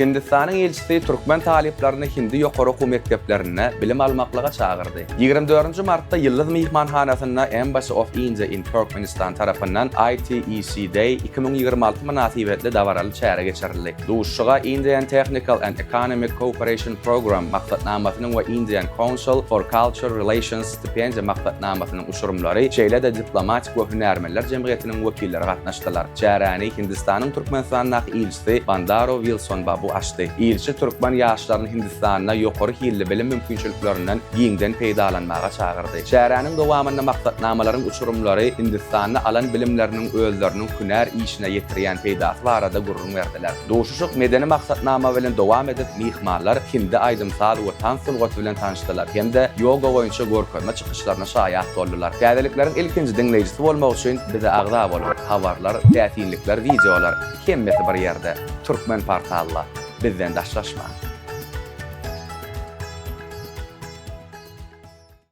Hindistanyň ilçisi türkmen talyplaryny hindi ýokary okuw mekdeplerinde bilim almaklyga çagyrdy. Ýigrimi dördünji martda Ýyldyz myhmanhanasynda Embassy of India in Turkmenistan tarapyndan ITEC Day 2026 mynasybetli dabaraly çäre geçirildi. Duşuşyga Indian Technical and Economic Cooperation Program maksatnamasynyň we Indian Council for Cultural Relations stipendiýa maksatnamasynyň uçurymlary, şeýle-de diplomatik we hünärmenler jemgyýetiniň wekilleri gatnaşdylar. Çäräni Hindistanyň Türkmenistandaky ilçisi Bandaro Wilson Babu açdy. Ilçi türkmen ýaşlaryny Hindistanda ýokary hilli bilim mümkinçiliklerinden giňden peýdalanmaga çagyrdy. Çäräniň dowamynda maksatnamalaryň uçurymlary Hindistanda alan bilimleriniň özleriniň hünär işine ýetirýän peýdasy barada gürrüň berdiler. Duşuşyk medeni maksatnama bilen dowam edip, myhmanlar hindi aýdym-saz we tans sungaty bilen tanyşdylar hem-de ýoga boýunça görkezme çykyşlaryna şaýat boldular. Täzelikleriň ilkinji diňleýjisi bolmak üçin bize agza boluň! Habarlar, täsinlikler, wideolar, hemmesi bir ýerde, Turkmenportalda. Bizden daşlaşmaň!